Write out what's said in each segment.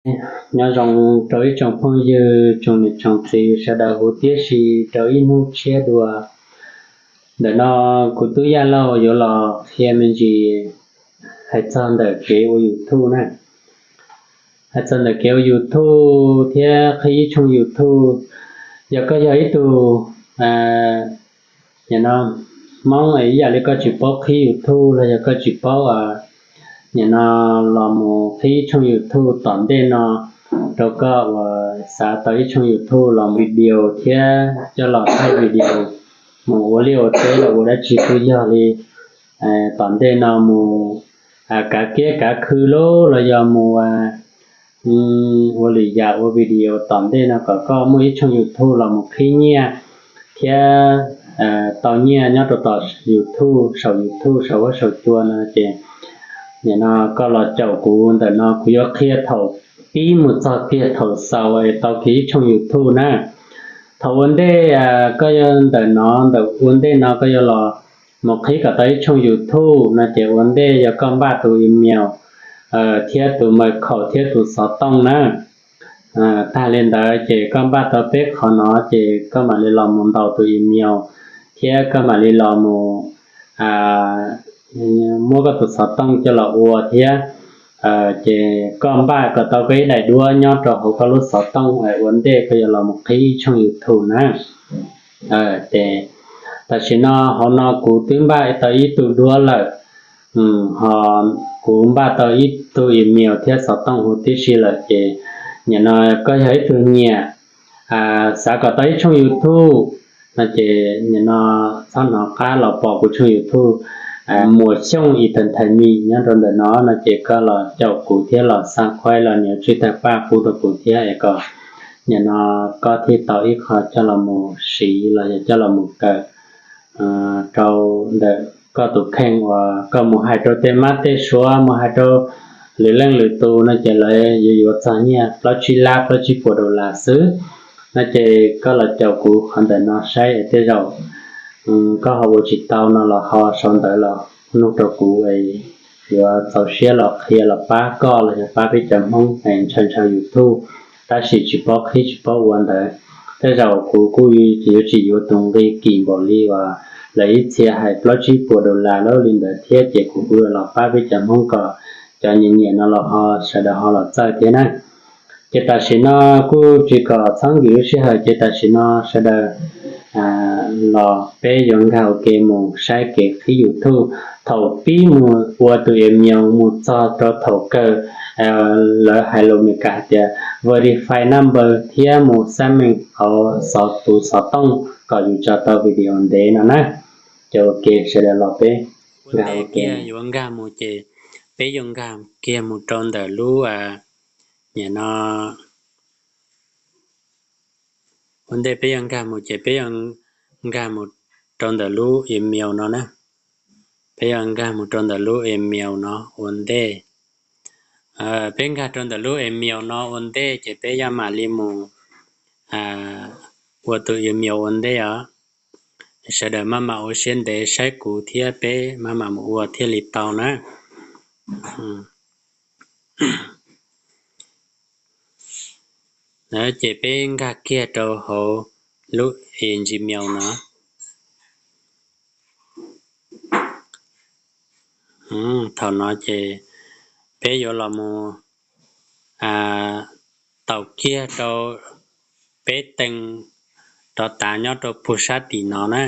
Nyob zoo rau ib tsoom phooj ywg, tsoom niam tsoom txiv sawv daws huv tib si rau ib hnub tshiab dua. Ntawm no kuv tub Yaj Lauj yuav los qhia me ntsis hais txog ntawm kev ua YouTube na. Hais txog ntawm kev ua YouTube thiab qhib ib tshooj YouTube, yog koj yog ib tug nim no Hmoob ib yam li koj tsis paub qhib YouTube los yog koj tsis paub nim no los mus qhib ib tshooj YouTube tom ntej no, rau koj uas xav tau ib tshooj YouTube los video thiab coj los thaij video mus ua liaj ua teb los ua dab tsi twb yog li, tom ntej no mus kav kiab kav khw lauj los yog mus ua lwm yam ua video tom ntej no kom koj muaj ib tshooj YouTube los mus qhib nyiaj thiab tau nyiaj nyob rau tom YouTube, saum YouTube saum huab saum cua no ces nim no koj los caum kuv ntawm no kuv yuav qhia thaum pib mus txog kiag thaum xaus es tau kiag ib tshooj YouTube na. Thaum ua ntej koj yuav ntawm no, ntawm ua ntej no koj yuav los mus qhib kom tau ib tshooj YouTube no ces ua ntej yog koj npaj tus email thiab tus mật khẩu thiab tus xov tooj na. Tag li ntawd ces koj npaj tau peb qhov no ces koj mam li los mus ntaus tus email thiab koj mam li los mus muab koj tus xov tooj coj los ua thiab ces koj npaj kom tau koj ib daim duab nyob rau hauv koj lub xov tooj es ua ntej koj yuav los mus qhib ib tshooj YouTube na. Ces tam sim no hauv no kuv twb npaj tau ib tug duab lawm, ho kuv npaj tau ib tug email thiab xov tooj huv tib si lawm ces nim no koj yog ib tug nyiam xav kom tau ib tshooj YouTube no ces nim no txhob hnov qab los pom kuv tshooj YouTube Muas Xyooj Entertainment nyob rau ntawm no no ces koj los caum kuv thiab los subscribe los nias tswj tag paj qub rau kuv thiab es kom nim no koj thiaj tau ib qho coj los mus siv los yog coj los mus kawm rau ntawm koj tus kheej uas koj mus hais rau tej mab tej suav, mus hais rau lwm leej lwm tus no ces lawv yuav yuav txog nyiaj plaub tsib lab plaub tsib puas dollar xwb. No ces koj los caum kuv qhov ntawm no saib es tej zaum koj ho ua tsis tau no los ho sau ntawv los nug rau kuv es yuav txaus siab los qhia los pab koj los yog pab peb cov Hmoob es ntshaw ntshaw YouTube tab sis tsis paub qhib tsis paub ua ntawd. Tej zaum kuv kuj yuav tsis yuav tus nqi kim npaum li uas lawv ib txhia hais plaub tsib puas dollar lawm li ntawd thiab ces kuv kuj yuav los pab peb cov Hmoob kom cov nyiam nyiam no los ho sawv daws ho los txawj thiab na. Ces tam sim no kuj tsis kom txhob nkim lub sij hawm ces tam sim no sawv daws los peb yuav nkag ua ke mus saib kev qhib YouTube thaum pib mus ua tus email mus txog rau thaum kawg lawv hais lus Meskas hais tias verify number thiab mus xác minh hauv xov tus xov tooj kom yus tso tau video ntev no na. Ces ua ke sawv daws los peb nkag ua ke. Yuav nkag mus ces peb yuav nkag kiag mus rau ntawm lub nim no ua ntej peb yuav nkag mus ces peb yuav nkag mus rau ntawm lub email no na. Peb yuav nkag mus rau ntawm lub email no ua ntej. Peb nkag rau ntawm lub email no ua ntej ces peb yuav mam li mus ua tus email ua ntej os. Sawv daws maj mam ua siab ntev saib kuv thiab peb maj mam mus ua thiaj li tau na. Ces peb nkag kiag rau hauv lub Gmail no. Thaum no ces peb yuav los mus taus kiag rau peb tees rov tav nyob rau puag sab tim no na.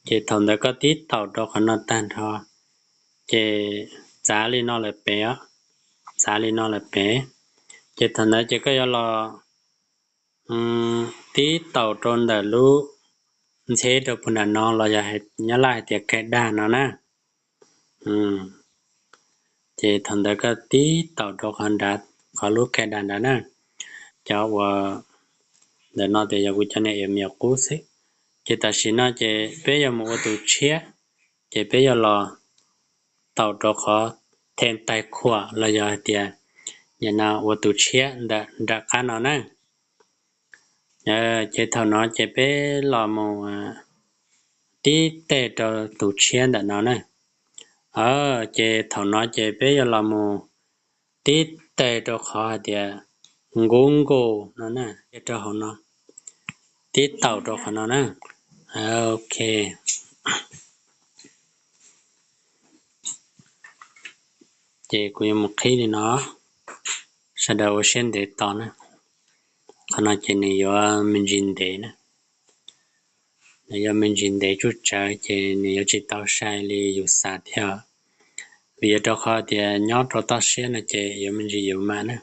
Ces thaum ntawd koj tib taus rau qhov no tag nrho, ces txav li no lawm pem, txav li no lawm pem. Ces thaum ntawd ces koj yuav los tib taus rau ntawm lub ntxheb rau puag nram no los yog nyob Laj hais tias kaij dag no na. Ces thaum ntawd koj tib taus rau qhov nrad, qhov lub kaij dag nrad na. Cov uas ntawm no tias yog kuv cov niag email qub xwb. Ces tam sim no ces peb yuav mus ua tus tshiab, ces peb yuav los taus rau qhov thêm tài khoản los yog hais tias nim no ua tus tshiab ntawm nram qab no na. Ces thaum no ces peb los mus tib tej rau tus tshiab ntawm no na. Ces thaum no ces peb yuav los mus tib teg rau qhov hais tias Google no na, rau hauv no, tib taum rau qhov no na. Ok, ces kuv yuav mus qhib li no, sawv daws ua siab ntev tos na. Qhov no ces nws yuav me ntsis ntev na, nws yuav me ntsis ntev tsuj tsawv ces nws yuav tsis tau sai li yus xav thiab, vim yog rau qhov tias nyob rau toj siab no ces yuav me ntsis yuav mas na.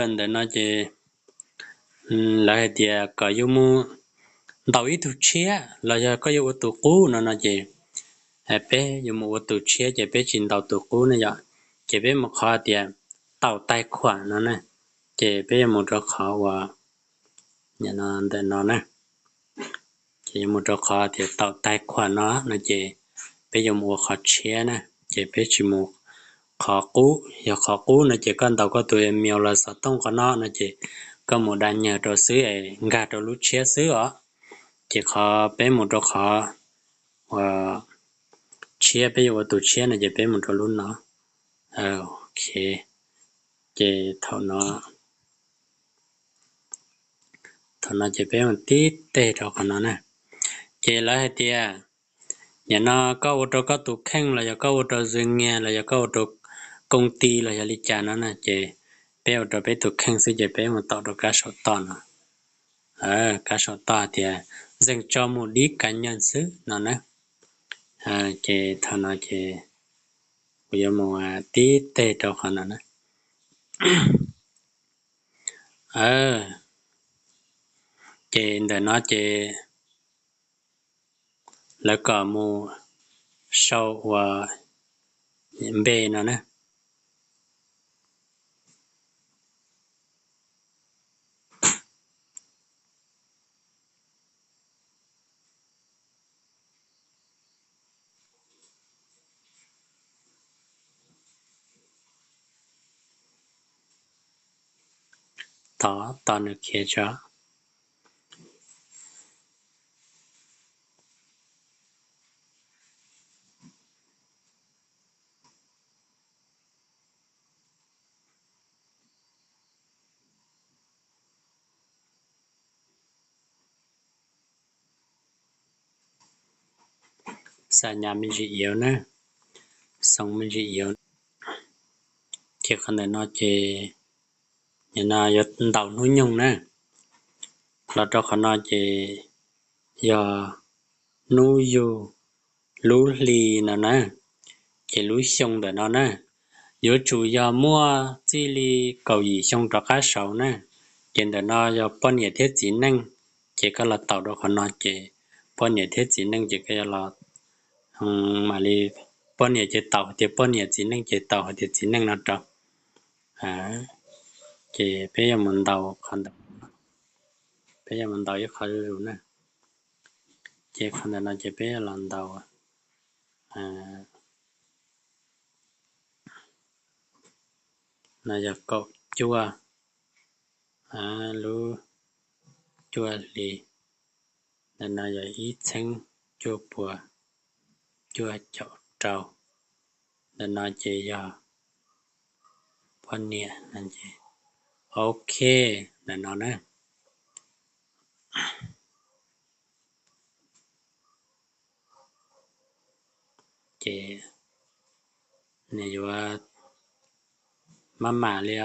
Ntawm no ces lawv hais tias kom yuav mus ntaus ib tug tshiab los yog koj yuav ua tus qub no no ces peb yuav mus ua tus tshiab ces peb tsis ntaus tus qub ne yom, ces peb mus qhov tias taum tais khuam no na, ces peb yuav mus rau qhov uas ntawm no na, ces yuav mus rau qhov tias taum tais khuam no no ces peb yuav mus ua qhov tshiab na, ces peb tsis mus qhov qub. Yog qhov qub no ces koj ntaus koj tus email los xov tooj qhov no no ces koj mus da nyag rau xwb es nkag rau lub tshiab xwb os. Ces qhov peb mus rau qhov uas tshiab, peb yuav ua tus tshiab no ces peb mus rau lub no. Ok, ces thaum no, thaum no ces peb mus tib teg rau qhov no na. Ces lawv hais tias nim no koj ua rau koj tus kheej los yog koj ua rau zws nyiag los yog koj ua rau koob ti los yog li cas no na, ces peb ua rau peb tus kheej xwb ces peb mus taum rau kab saum toj no. Kab saum toj tias zeeg tso mus dib kas nyaj xwb no na. Ces thaum no ces kuv yuav mus tib teg rau qhov no na. Ces ntawm no ces lawv kom mus sau ua npe no na. Tos, tos nws khiav tso. Xa nyas me ntsis yuav na, xoo me ntsis yuav. Ces qhov ntawm no ces nim no yuav ntaus hnub nyoog na, los rau qhov no ces yog hnub yug, lub hli no na, ces lub xyoo ntawm no na, yuav tsum yog muaj txij li kaum yim xyoo rov qab saud na. Ces ntawm no yog poj niam thiab txiv neej, ces koj los taus rau qhov no ces poj niam thiab txiv neej ces koj yuav los mam li, poj niam ces taus hais tias poj niam, txiv neej ces taus hais tias txiv neej no rau. Ces peb yuav mus ntaus qhov ntawm, peb yuav mus ntaus ib qho zuj zus na. Ces qhov ntawm no ces peb yuav los ntaus, no yog kaum cuaj, lub cuaj hli, ntawm no yog ib txheeb cuaj puas cuaj caum rau, ntawm no ces yog poj niam. Ok, ntawm no na. Ces nws yuav maj mam li,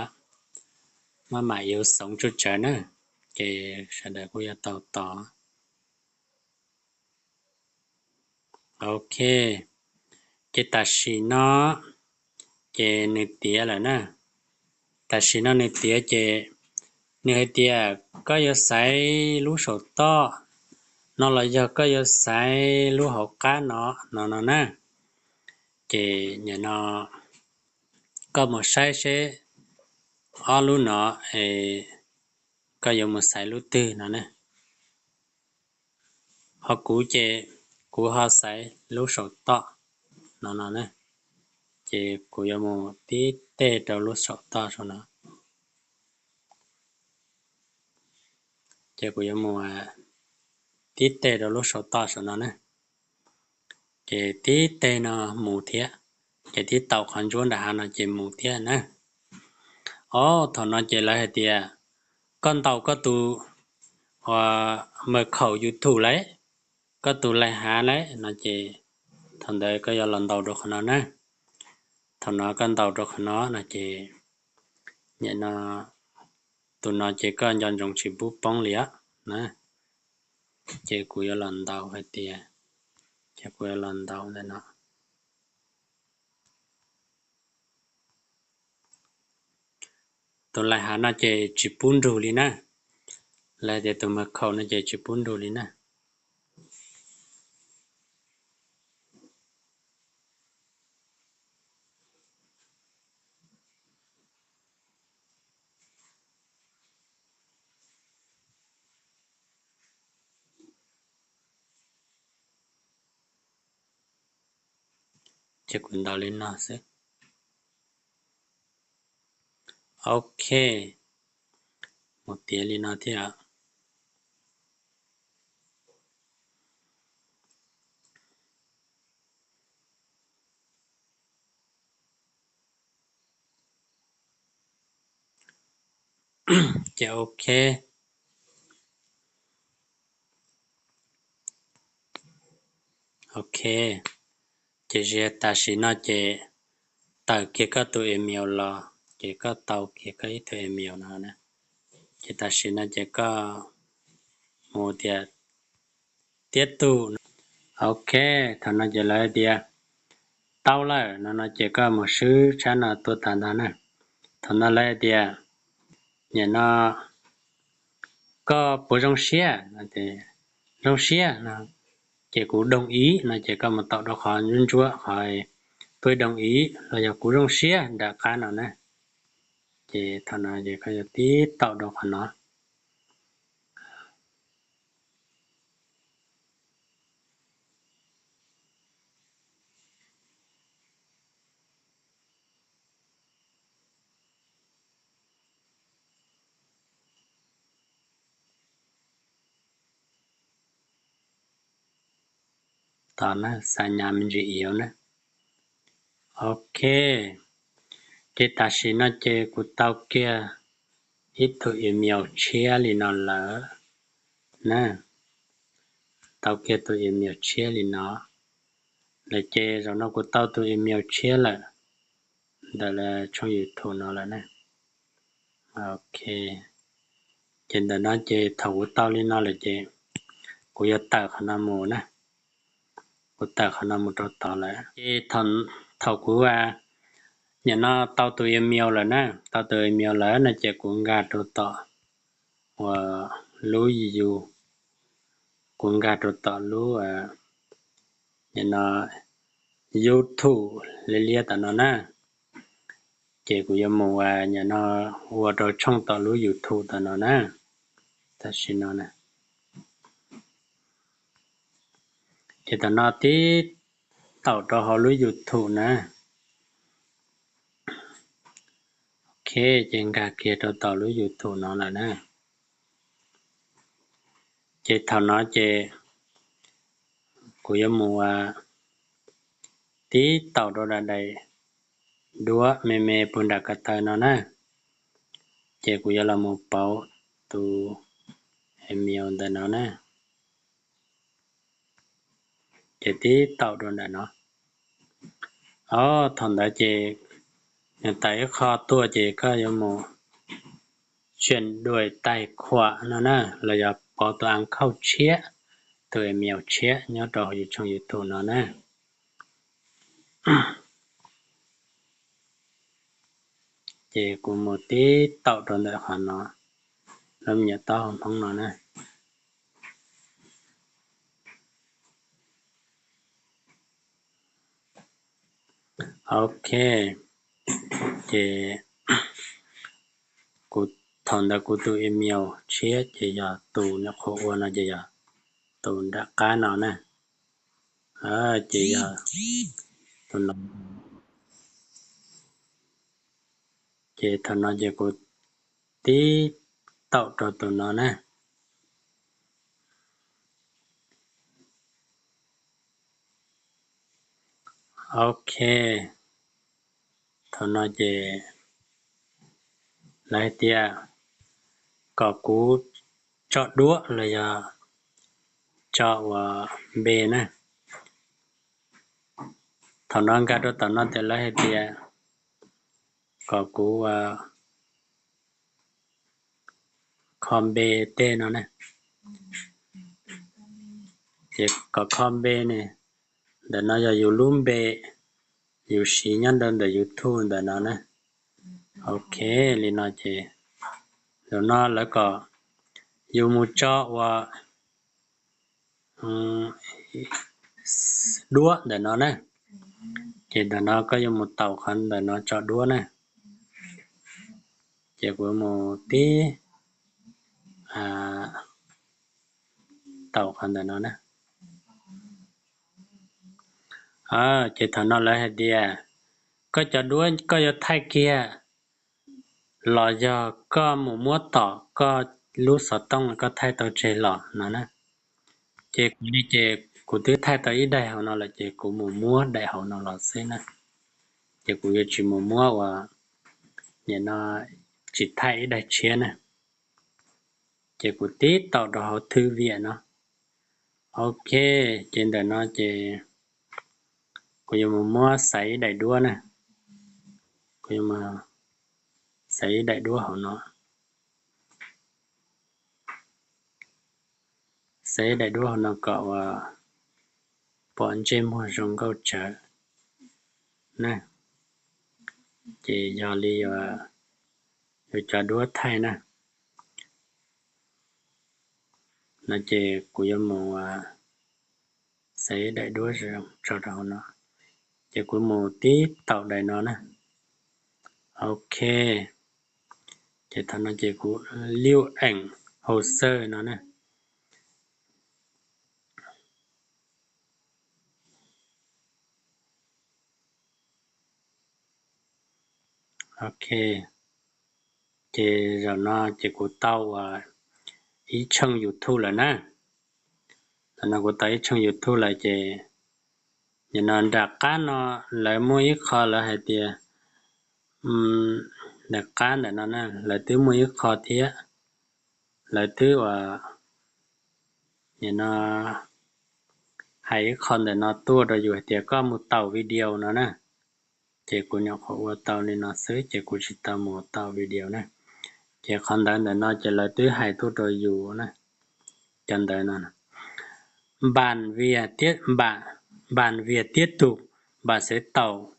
maj mam yuav xoov tsuj tsawv na, ces sawv daws kuj yuav tau tos. Ok, ces tam sim no ces nws tiav lawm na. Tam sim no nws tiav ces nws hais tias koj yuav xaiv lub saum toj no los yog koj yuav xaiv lub hauv qab no, no no na. Ces nim no koj mus saib seb ob lub no es koj yuav mus xaiv lub twg no ne. Ho kuv ces kuv ho xaiv lub saum toj no no ne. Ces kuv yuav mus tib teg rau lub saum toj saum no. Ces kuv yuav mus tib teg rau lub saum toj saum no ne. Ces tib teg no mus thiab, ces tib taum qhov ntsuab nram hav no ces mus thiab na. Ob, thaum no ces lawv hais tias koj ntaus koj tus mật khẩu YouTube lawm, koj tus lai hav lawm no ces thaum ntawd koj yuav los ntaus rau qhov no na. Thaum no koj ntaus rau qhov no no ces nim no tus no ces koj nco ntsoov tsis pub poob li os na. Ces kuv yuav los ntaus hais tias, ces kuv yuav los ntaus ntawm no. Tus lai hav no ces tsis pub nrug li na. Lawv tias tus mật khẩu no ces tsis pub nrug li na. Ces kuv ntaus li no xwb. Ok, mus tiav li no thiab. Ces ok. Ok, ces tam sim no ces tawm kiag koj tus email los, ces koj tau kiag koj ib tug email no na. Ces tam sim no ces koj mus tias tiếp tục. Ok, thaum no ces lawv tias tau lawm no no ces koj mus swb tshab no tuaj tag ntag na. Thaum no lawv tias nim no koj puas zoo siab, zoo siab no, ces kuv đồng ý no ces koj mus taum rau qhov ntsuab ntsuab qhov tôi đồng ý los yog kuv zoo siab nram qab no na. Ces thaum no ces koj yuav tib taum rau qhov no. Tos na, xa nyas me ntsis iv na. Ok, ces tam sim no ces kuv tau kiag ib tug email tshiab li no lawm na. Tau kiag tus email tshiab li no lawm ces zaum no kuv tau tus email tshiab lawm ntawm lawv tshooj YouTube no lawm na. Ok, ces ntawm no ces thaum kuv tau li no lawm ces kuv yuav tawm qhov no mus na. Kuv tawm qhov no mus rau tod lawm ces thaum kuv nim no tau tus email lawm na, tau tus email lawm no ces kuv nkag rau tom uas lub you, kuv nkag rau tom lub nim no YouTube liab liab tom no na. Ces kuv yuav mus nim no ua rau tshooj tom lub YouTube tom no na. Tam sim no na, ces tom no tib taum rau hauv lub YouTube na. Ok, ces nkag kiag rau tom lub YouTube no lawm na. Ces thaum no ces kuv yuav mus tib taum rau daim daim duab me me puag nram ko taw no na. Ces kuv yuav los mus pauv tus email ntawm no na. Ces tib taum rau ntawm no. Ob, thaum ntawd ces nws tawm ib qho tuaj ces koj yuav mus chuyển đổi tài khoản no na, los yog pauv tus account tshiab, tus email tshiab nyob rau hauv yus tshooj YouTube no na. Ces kuv mus tib taum rau ntawm qhov no, lub me nyuam taub hau Hmoob no na. Ok, ces kuv, thaum ntawd kuv tus email tshiab ces yog tus nyuam qhuav ua no ces yog tus nram qab no na. Ces yog tus no. Ces thaum no ces kuv tib taum rau tus no na. Ok, thaum no ces lawv hais tias kom kuv tso duab los yog tso uas npe na. Thaum no nkag rau tom no ces lawv hais tias kom kuv kho npe tej no na. Ces kom kho npe ne, ntawm no yog yus lub npe yus siv nyob rau ntawm YouTube ntawm no na. Ok, li no ces, zaum no lawv kom yus mus tso ua duab ntawm no na. Ces ntawm no koj yuav mus taus qhov ntawm no tso duab na. Ces kuv mus tib taus qhov ntawm no na. Ces thaum no lawv hais tias koj cov duab koj yuav thaij kiag los yog koj mus muab tom koj lub xov tooj koj thaij tau tseg los no na. Ces kuv li ces kuv twb thaij tau ib daim hauv no lawm ces kuv mus muab daim hauv no los xwb na. Ces kuv yuav tsis mus muab uas nim no tsis thaij ib daim tshiab na. Ces kuv tib taus rau hauv thwj viam no. Ok, ces ntawm no ces kuv yuav mus muab xaiv ib daim duab na. Kuv yuav mus xaiv ib daim duab hauv no. Xaiv ib daim duab hauv no kom uas pom ntsej muag zoo nkauj tsawv na. Ces yog li yuav cov duab thaij na. No ces kuv yuav mus xaiv ib daim duab zoo tso rau hauv no. Ces kuv mus tib taus daim no na. Ok, ces thaum no ces kuv liu eem hauv xawj no na. Ok, ces zaum no ces kuv tau uas ib tshooj YouTube lawm na. Zaum no kuv tau ib tshooj YouTube lawm ces nim no nram qab no lawv muaj ib qho lawv hais tias, nram qab ntawm no na lawv twb muaj ib qho thiab, lawv twb uas nim no hais ib qho ntawm no tuaj rau yus hais tias koj mus taus video no na. Ces kuv nyuam qhuav ua tau li no xwb ces kuv tsis tau mus taus video na. Ces qhov ntawd ntawm no ces lawv twb hais tuaj rau yus na. Cov ntawd no, bạn Việt tiếp, bạn, bạn Việt tiếp tục, bạn sẽ tạo,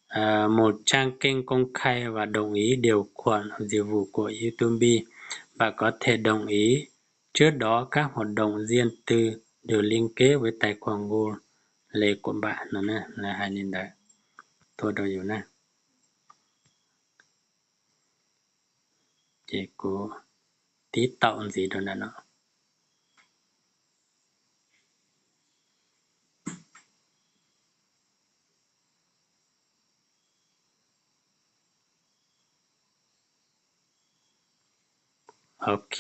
ờ, một trang kênh công khai và đồng ý điều khoản dịch vụ của YouTube. Bạn có thể đồng ý trước đó các hoạt động riêng tư được liên kết với tài khoản Google của bạn no na, lawv hais li ntawd tuaj rau yus na. Ces kuv tib taus ntxiv rau ntawm no. Ok,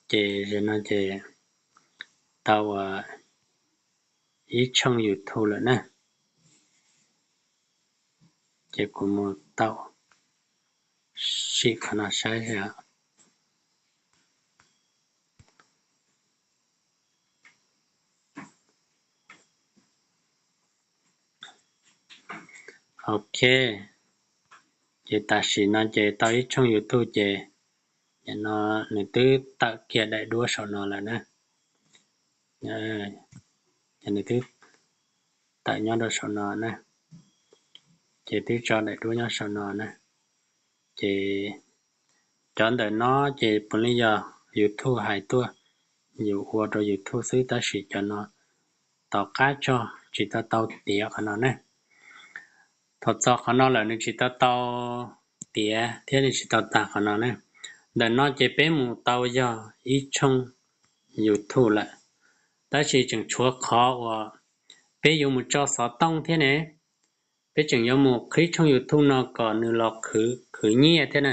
ces zaum no ces tau ua ib tshooj YouTube lawm na. Ces kuv mus taus sim qhov no saib os. Ok, ces tam sim no ces tau ib tshooj YouTube ces no nws twb tawm kiag daim duab saum no lawm na. Ces nws twb tawm nyob rau saum no na. Ces twb tso daim duab nyob saum no na. Ces cov ntawm no ces puav leej yog YouTube hais tuaj, yus ua rau YouTube xwb, tab sis cov no tom qab tso tsis tau tau tiav qhov no ne. Thaum txog qhov no lawm nws tsis tau tau tiav thiab nws tsis tau tag qhov no ne. Ntawm no ces peb mus tau yog ib tshooj YouTube lawm, tab sis tseem tshuav qhov uas peb yuav mus tso xov tooj thiab ne. Peb tseem yuav mus qhib tshooj YouTube no kom nws los khwv nyiaj thiab na.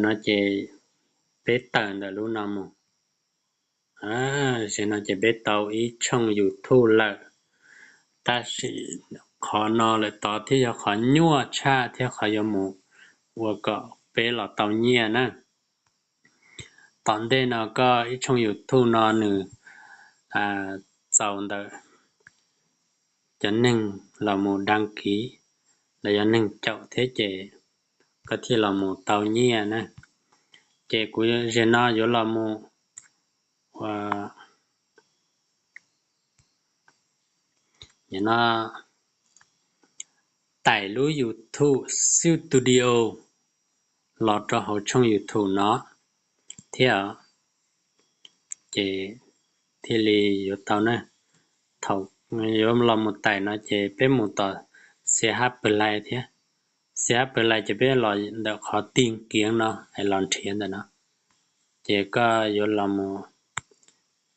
No ces peb tawm ntawm lub no mus. Tam sim no ces peb tau ib tshooj YouTube lawm. Tab sis qhov no lawm tod thiaj yog qhov nyuaj tshaj thiab qhov yuav mus ua kom peb los tau nyiaj na. Tom ntej no koj ib tshooj YouTube no nws txaus ntawm cov neeg los mus đăng ký los yog neeg caum thiab ces koj thiaj los mus tau nyiaj na. Ces kuv zaum no yuav los mus ua no, tais lub YouTube Studio los rau hauv tshooj YouTube no thiab, ces thiaj li yuav tau na. Thaum yuav los mus tais no ces peb mus tom xia hab pw lai thiab. Xia hab pw lai ces peb los ntawm qhov tìm kiếm no es los nrhiav ntawm no. Ces koj yuav los mus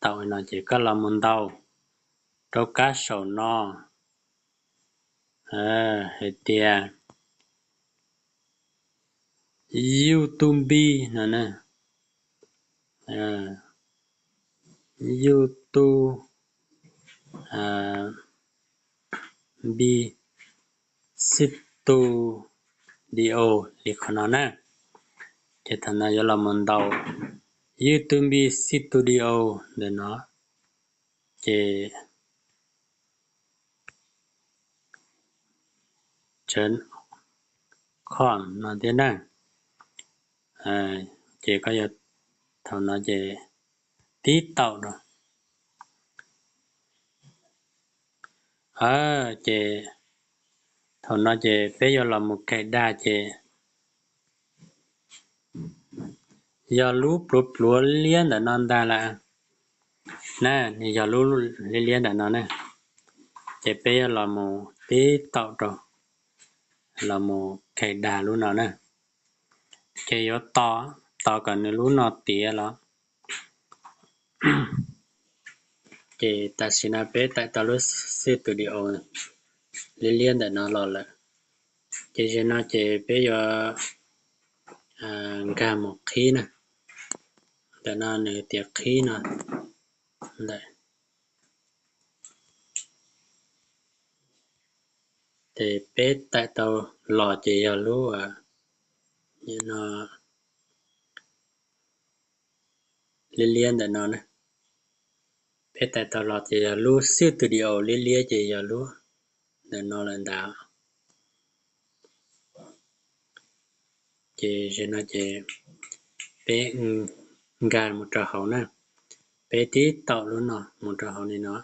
tau no ces koj los mus ntaus rau kab saum no hais tias YouTube no, YouTube Studio li qhov no na. Ces thaum no yuav los mus ntaus YouTube Studio ntawm no, ces tsev khom no thiab na. Ces koj yuav thaum no ces tib taum rau. Ces thaum no ces peb yuav los mus cài đặt ces yog lub pluav pluav liab ntawm no ntag lawm na, nws yog lub liab liab ntawm no na. Ces peb yuav los mus tib taum rau, los mus cài đặt lub no na. Ces yuav tos, tos kom nws lub no tiav los. Ces tam sim no peb tais tau lub Studio liab liab ntawm no los lawm. Ces zaum no ces peb yuav nkag mus qhib na. Ntawm no nws tias qhib no ntawm. Ces peb tais tau los ces yog lub no liab liab ntawm no na. Peb tais tau los ces yog lub Studio liab liab ces yog lub ntawm no lawm ntag. Ces zaum no ces peb nkag mus rau hauv na. Peb tib taum lub no mus rau hauv li no.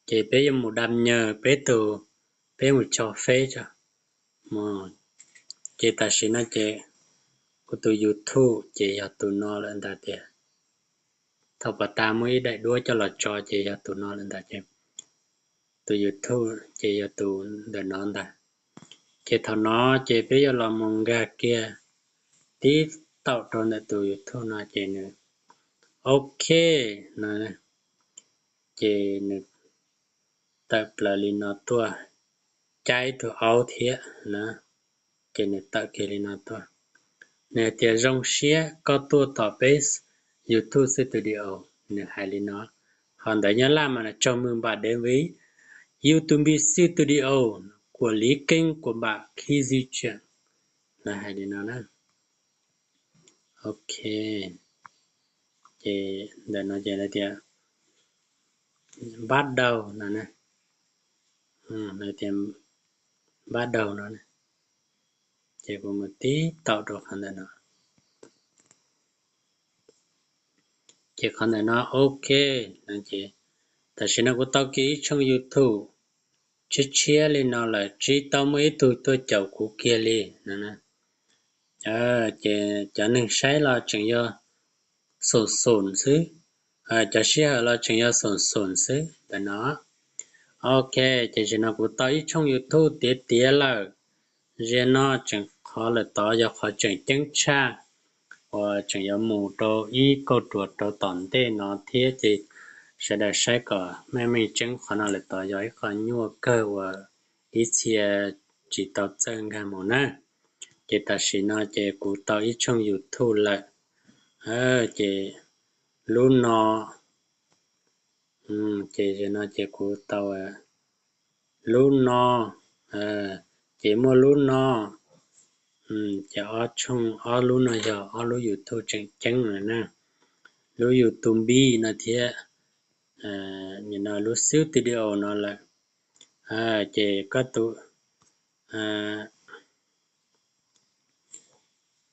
Ces peb yuav mus đăng nhập peb tus, peb mus tso feb tso. Ces tam sim no ces kuv tus YouTube ces yog tus no lawm ntag tiag. Thaum pas tas muaj ib daim duab coj los tso ces yog tus no lawm ntag ces tus YouTube ces yog tus ntawm no ntag. Ces thaum no ces peb yuav los mus nkag kiag tib taum rau ntawm tus YouTube no ces nws ok no, ces nws tawm plaws li no tuaj, caib tus aub thiab na. Ces nws tawm kiag li no tuaj, nws hais tias zoo siab koj tuaj tom peb YouTube Studio, nws hais li no. Ho ntawv Nyab Laj mas chào mừng bạn đến với YouTube Studio của Lý Kinh của bạn khi di chuyển, lawv hais li no na. Ok, ces ntawm no ces lawv tias bắt đầu no, lawv tias bắt đầu no, ces kuv mus tib taum rau qhov ntawm no. Ces qhov ntawm no ok, ces tam sim no kuv tau kiag ib tshooj YouTube tshiab tshiab li no lawm, tsis tau muaj ib tug tuaj caum kuv kiag li no. Ces cov neeg saib los tseem yog xoom xoom xwb, cov sij hawm los tseem yog xoom xoom xwb ntawm no. Ok, ces zaum no kuv tau ib tshooj YouTube tiav tiav lawm. Zaum no tseem qhov lawm tod yog qhov tseem ceeb tshaj uas tseem yuav mus rau ib kauj ruam rau tom ntej no thiab ces sawv daws saib kom meej meej tseeb, qhov no lawm tod yog ib qho nyuaj kawg uas ib txhia tsis tau txawj nkag mus na. Ces tam sim no ces kuv tau ib tshooj YouTube lawm. Ces lub no Ces zaum no ces kuv tau lub no, ces muaj lub no, ces ob tshooj, ob lub no yog ob lub YouTube tseem ceeb lawm na. Lub YouTube Bi no thiab, no lub Studio no lawm. Ces koj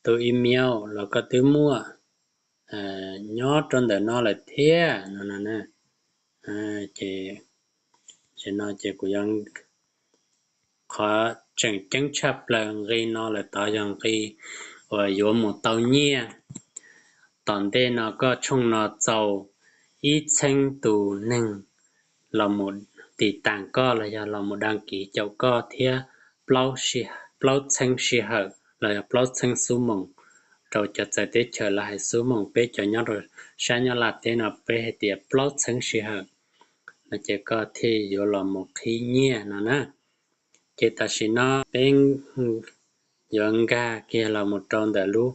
tus email los koj twb muaj nyob rau ntawm no lawm thiab no na. Ces, ces no ces kuv yuav, qhov tseem ceeb tshaj plaws nqi no lawm tod yog nqi uas yuav mus tau nyiaj. Tom ntej no koj tshooj no txaus ib txheeb tus neeg los mus tiv tas koj los yog los mus dag kiv caum koj thiab plaub txheeb sij hawm los yog plaub txheeb xuv moos. Rau cov txawv teb chaws lawv hais xuv moos, peb cov nyob rau sab Nyab Laj teb no peb hais tias plaub txheeb sij hawm no ces koj thiaj yuav los mus qhib nyiaj no na. Ces tam sim no peb yuav nkag kiag los mus rau ntawm lub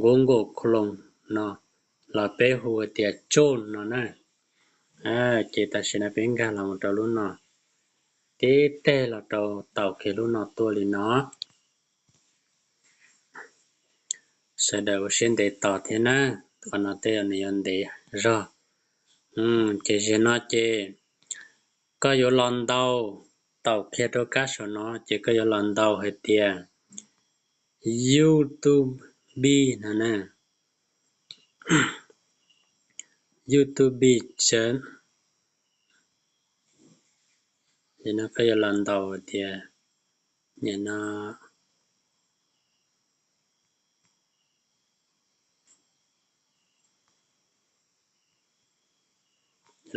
Google Chrome no, los peb hu tias Chrome no na. Ces tam sim no peb nkag los mus rau lub no, tib teg los rau taus kiag lub no tuaj li no. Sawv daws ua siab ntev tos thiab na, qhov no tej zaum nws yuav ntev zog. Ces zaum no ces koj yuav los ntaus, taus kiag rau kab saum no ces koj yuav los ntaus hais tias YouTube Bi no na. YouTube Bi, no koj yuav los ntaus tias, no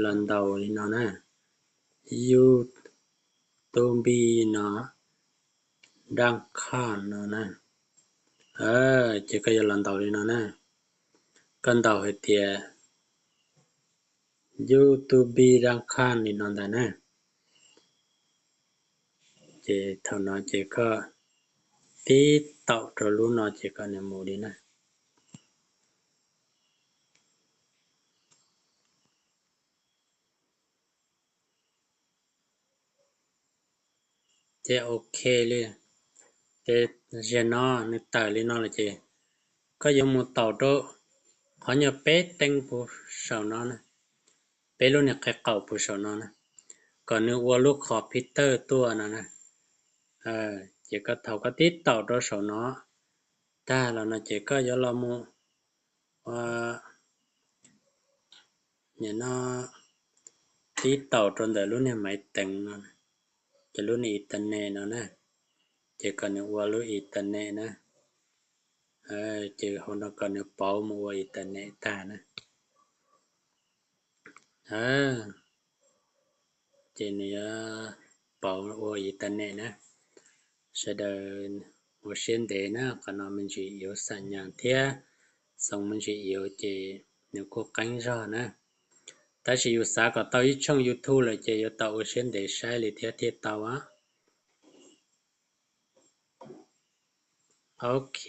los ntaus li no na, YouTube Bi no, dab khaj no na. Ces koj yuav los ntaus li no na, koj ntaus hais tias YouTube Bi dab khaj li no ntag na. Ces thaum no ces koj tib taum rau lub no ces kom nws mus li na. Ces ok li, ces zaum no nws tawm li no lawm ces koj yuav mus taus rau qhov nyuag peb teev puag saum no na, peb lub niag qe qaum puag saum no na, kom nws ua lub computer tuaj no na. Ces koj thaum koj tib taum rau saum no tag los no ces koj yuav los mus, no, tib taum rau ntawm lub niag maiv teev no, ces lub niag internet no na, ces kom nws ua lub internet na. Ces hauv no kom nws pauv mus ua internet tag na. Ces nws yuav pauv ua internet na. Sawv daws ua siab ntev na, qhov no me ntsis yuav xam nyas thiab xoo me ntsis yuav ces nws kuj qeeb zog na. Tab sis yus xav kom tau ib tshooj YouTube lawm ces yuav tau ua siab ntev saib li thiab thiaj tau. Ok,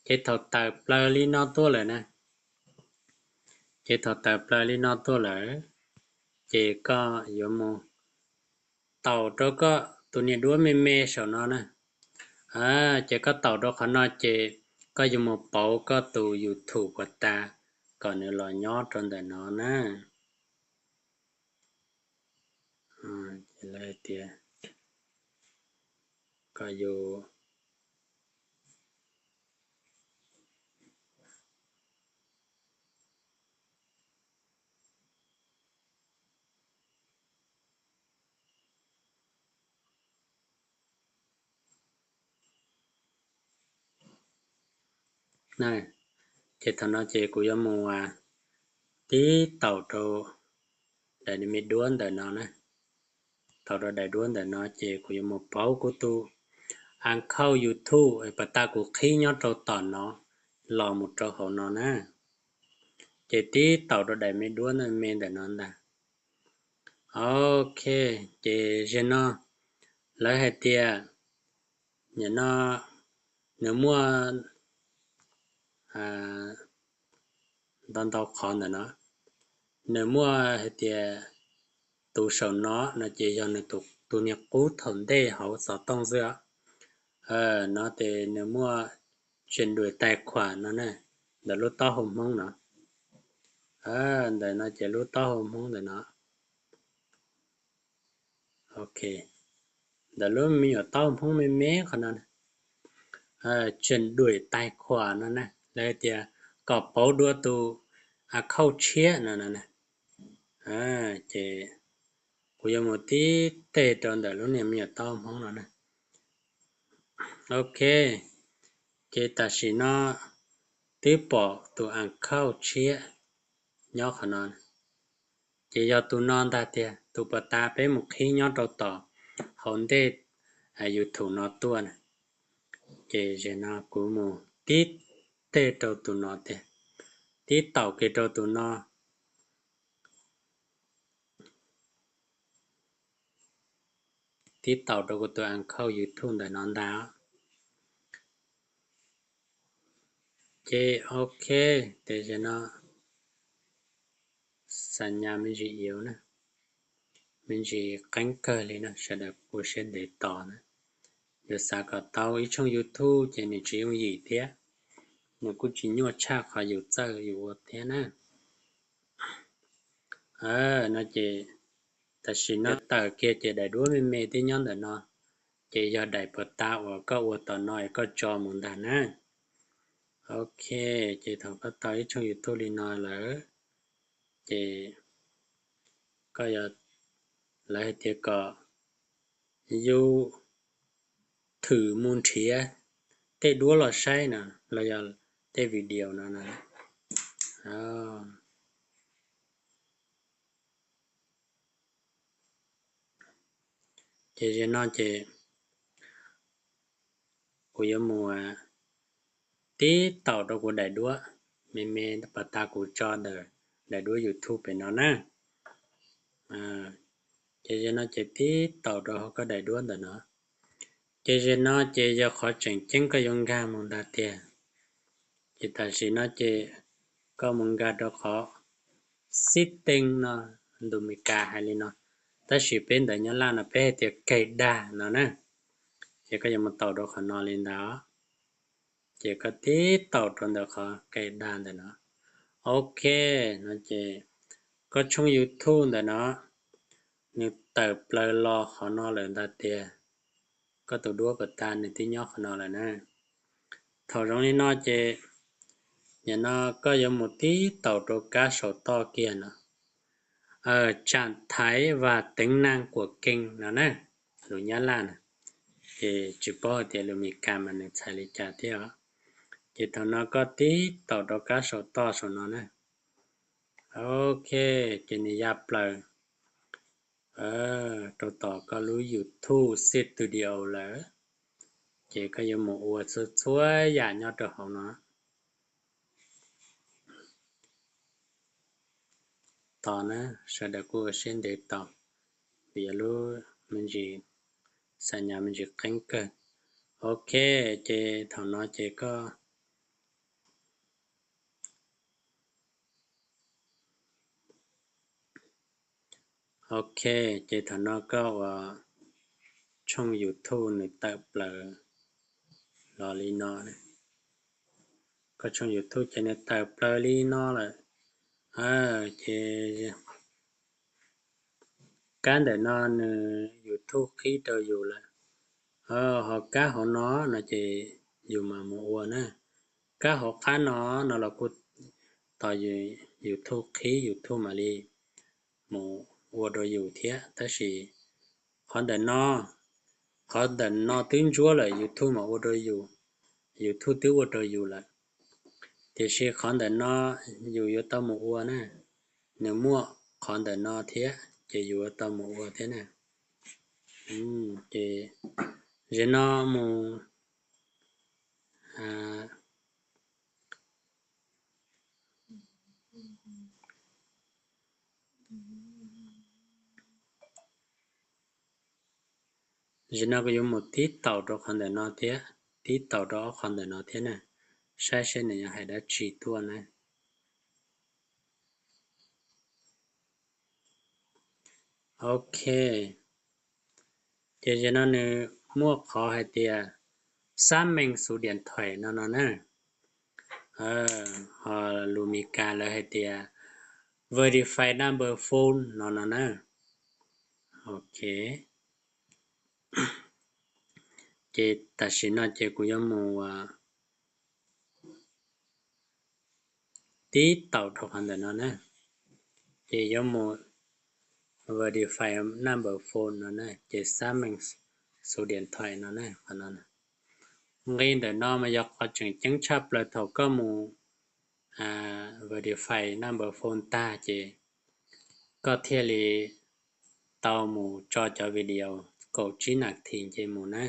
ces thaum tawm plaws li no tuaj lawm na, ces thaum tawm plaws li no tuaj lawm, ces koj yuav mus taum rau koj tus niag duab me me saum no na. Ces koj taum rau qhov no ces koj yuav mus pauv koj tus YouTube puas tas kom nws los nyob rau ntawm no na. Lawv tias kom yus Ces thaum no ces kuv yuav mus tib taum rau daim me duab ntawm no na. Taum rau daim duab ntawm no ces kuv yuav mus pauv kuv tus account YouTube pas tas kuv qhib nyob rau tom no los mus rau hauv no na. Ces tib taum rau daim me duab me ntawm no ntag. Ok, ces zaum no lawv hais tias, nim no nws muaj ntau ntau qhov ntawm no. nws muaj hais tias tus saum no no ces yog nws tus niag qub thaum ntej hauv xov tooj xwb os. No ces nws muaj tseem duim tais khuam no ne, ntawm lub taub hau Hmoob no. Ntawm no ces lub taub hau Hmoob ntawm no. Ok, ntawm lub me nyuam taub hau Hmoob me me qhov no, tseem duim tais khuam no na, lawv tias kom pauv dua tus a khauj tshiab no. Ces kuv yuav mus tib teg rau ntawm lub niag me nyuam taub hau Hmoob no na. Ok, ces tam sim no twb pom tus a khauj tshiab nyob qhov no, ces yog tus no ntag tiag, tus puas tas peb mus qhib nyob rau tom hauv ntej YouTube no tuaj na. Ces zaum no kuv mus tib teg rau tus no tiag, tib taum kiag rau tus no, tib taum rau kuv tus a khauj YouTube ntawm no ntag. Ces ok, ces zaum no xa nyas me ntsis yuav na, me ntsis qeeb kawg li no, sawv daws ua siab ntev tos na. Yuav xav kom tau ib tshooj YouTube ces nws tsis yooj yim thiab, nws kuj tsis nyuaj tshaj qhov yus txawj yus ua thiab na. No ces tam sim no tawm kiag ces daim duab me me twb nyob ntawm no, ces yog daim puas tas uas koj ua tom no es koj tso mus ntag na. Ok, ces thaum koj tau ib tshooj YouTube li no lawm, ces koj yuav, lawv hais tias kom yus thwm mus nrhiav tej duab los saib no, los yog tej video no na. Ces zaum no ces kuv yuav mus tib taum rau kuv daim duab me me puas tas kuv tso ntawm daim duab YouTube pem no na. Ces zaum no ces tib taum rau hauv koj daim duab ntawm no. Ces zaum no ces yog qhov tseem ceeb koj yuav nkag mus ntag tiag. Ces tam sim no ces koj mus nkag rau qhov setting no, ntu Meskas hais li no, tab sis peb ntawv Nyab Laj no peb hais tias kaig dag no na. Ces koj yuav mus taum rau qhov no li ntawd, ces koj tib taum rau ntawm qhov kaig dag ntawm no. Ok, no ces koj tshooj YouTube ntawm no nws tawm plaws los qhov no lawm ntag tiag. Koj tus duab puas tas nws twb nyob qhov no lawm na. Thaum zoo li no ces nim no koj yuav mus tib taum rau kab saum toj kiag no, Trạm Thái và Tính Năng của Kênh no na, lus Nyab Laj na, ces tsis paub hais tias lus Meskas mas nws txhais li cas thiab os. Ces thaum no koj tib taum rau kab saum toj saum no na. Ok, ces nws ya plaws rau tom koj lub YouTube Studio lawm, ces koj yuav mus ua txhua txhua yam nyob rau hauv no. Tos na, sawv daws kuj ua siab ntev tos, vim lub me ntsis xa nyas me ntsis qeeb kawg. Ok, ces thaum no ces koj, ok, ces thaum no koj ua tshooj YouTube nws tawm plaws los li no. Koj tshooj YouTube ces nws tawm plaws li no lawm. Ces kab ntawm no nws YouTube qhib rau yus lawm. Ho kab hauv no no ces yus mam mus ua na. Kab hauv qab no no los kuj tos YouTube qhib, YouTube mam li mus ua rau yus thiab. Tab sis qhov ntawm no, qhov ntawm no twb ntsuab lawm YouTube mam ua rau yus, YouTube twb ua rau yus lawm. Tiam sis qhov ntawm no yus yuav tau mus ua na, nws muaj qhov ntawm no thiab ces yus yuav tau mus ua thiab na. Ces zaum no mus Zaum no kuv yuav mus tib taum rau qhov ntawm no thiab, tib taum rau ob qhov ntawm no thiab na, saib seb nws yuav hais dab tsi tuaj na. Ok, ces no nws muaj qhov hais tias xác minh số điện thoại no no na. Ho lus Mis Kas lawv hais tias verify number phone no no na. Ok, ces tam sim no ces kuv yuav mus tib taum rau qhov ntawm no na, ces yuav mus verify number phone no na, ces xác minh số điện thoại no na. Nqi ntawm no mas yog qhov tseem ceeb tshaj plaws thaum koj mus verify number phone tag ces koj thiaj li tau mus tso cov video kaum tsib nas this nce mus na.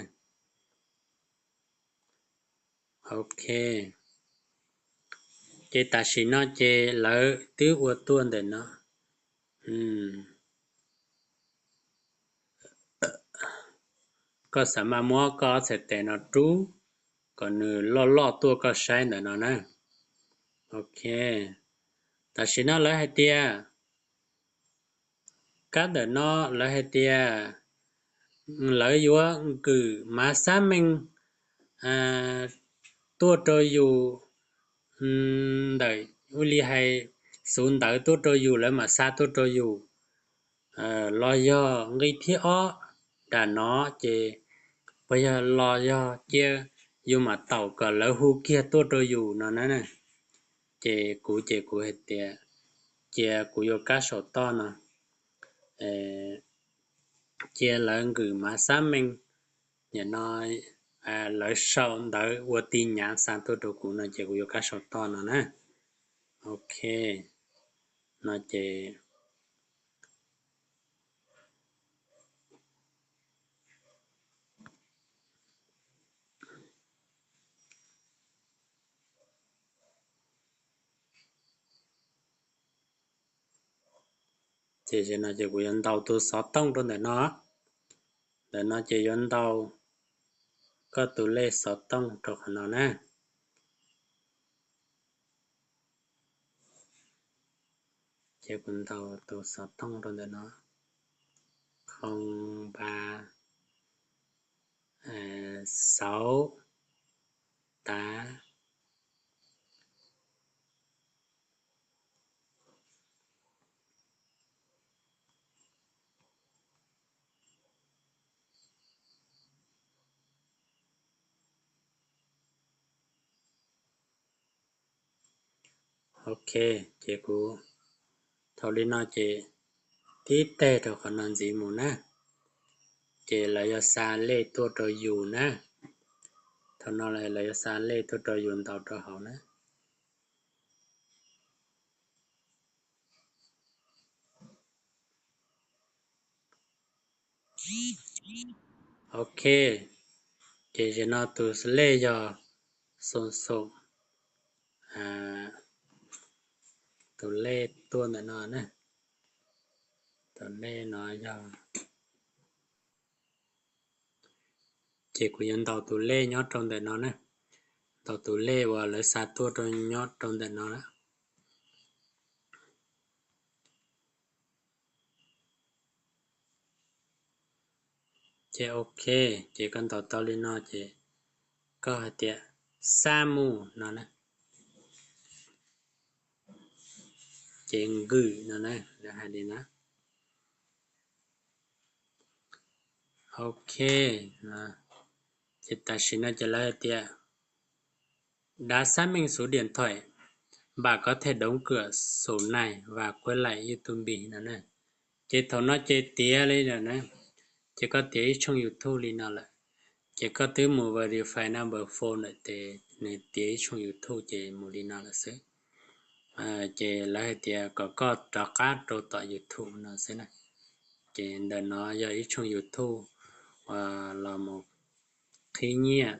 Ok, ces tam sim no ces lawv twb ua tuaj ntawm no. Koj xav mas muab koj ob txhais tes no rub kom nws loj loj tuaj koj saib ntawm no na. Ok, tam sim no lawv hais tias, kab ntawm no lawv hais tias lawv yuav nkwm mav xác minh tuaj rau yus, ntawm ua li hais xuv ntawv tuaj rau yus lawv mam xa tuaj rau yus, los yog nqi thib ob nram no ces puas yog los yog cia yus mam taum kom lawv hu kiag tuaj rau yus no na. Ces kuv ces kuv hais tias cia kuv yuav kab saum toj no, cia lawv nkwm mav xác minh, nim no lawv sau ntawv ua tin nhắn xa tuaj rau kuv no ces kuv yuav kab saum toj no na. Ok, no ces Ces no ces kuv yuav ntaus tus xov tooj rau ntawm no. Ntawm no ces yuav ntaus koj tus lej xov tooj rau qhov no na. Ces kuv ntaus tus xov tooj rau ntawm no, không ba sáu tám. Ok, ces kuv thaum li no ces tib teg rau qhov no ntxiv mus na, ces lawv yuav xa lej tuaj rau yus na. Thaum no lawv yuav xa lej tuaj rau yus ntaus rau hauv na. Ok, ces zaum no tus lej yog xoo xoo, tus lej tuaj ntawm no na, tus lej no yog, ces kuv yuav ntaus tus lej nyob rau ntawm no na, ntaus tus lej uas lawv xa tuaj rau nyob rau ntawm no na. Ces ok, ces koj ntaus tau li no ces koj hais tias xa mus no na, ces nkwm no na, lawv hais li na. Ok, ces tam sim no ces lawv hais tias đã xác minh số điện thoại, bạn có thể đóng cửa sổ này và quay lại YouTube no na. Ces thaum no ces tiav li lawm na, ces koj tiav ib tshooj YouTube li no lawm. Ces koj twb mus verify number phone lawm ces nws tiav ib tshooj YouTube ces mus li no lawm xwb. Ces lawv hais tias kom koj rov qab rau tom YouTube no xwb na. Ces ntawm no yog ib tshooj YouTube uas los mus qhib nyiaj